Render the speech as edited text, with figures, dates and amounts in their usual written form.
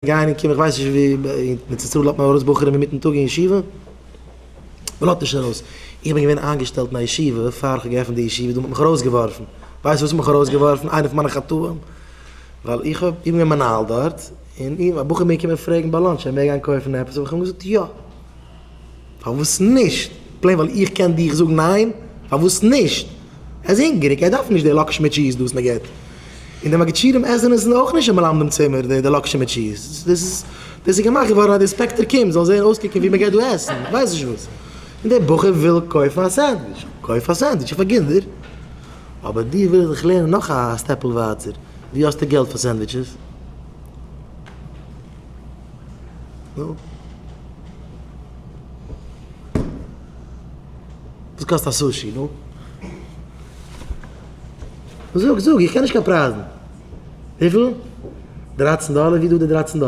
גיין און קומען, איך ווייס נישט ווי, אין ארץ ישראל לאזט מען ארויס בחורים אינמיטן טאג אין ישיבה? מען לאזט נישט ארויס. איך בין געווען איינגעשטעלט אין א ישיבה פאר איך האב געעפנט די ישיבה, דא מען האט מיך ארויסגעווארפן. ווייסט וואס האט מיך ארויסגעווארפן? איינע פון מיינע חטאים. ווייל איך האב, איך בין געווען מנהל דארט, און א בחור איז מיר געקומען פרעגן ביי lunch ער מעג גיין קויפן עפעס, האב איך אים געזאגט יא. פארוואס נישט? plain ווייל איך קען דיך זאגן ניין? פארוואס נישט? ער איז הונגעריג, ער דארף נישט די לאקשן מיט טשיז דא וואס מען געט. און די מגיד שיעורים עסן עס אויך נישט אין מלמדים צימער די לאקשן מיט טשיז. דאס איז דאס איז געמאכט געווארן אז די inspector קומט זאל זען אויסקוקן ווי מען געט דא עסן, איך ווייס נישט וואס. און דער בחור וויל קויפן א סענדוויטש, קויף א סענדוויטש, איך פארגין דיר. אבער דיר וויל איך דיך לערנען נאך א step ל ווייטער, ווי האסטו געלט פאר sandwiches? נו? וואס קאסט א sushi? נו? זאג, זאג, איך קען נישט קיין פרייזן. וויפיל? דרייצן דאלער? ווי דא די דרייצן דאלער?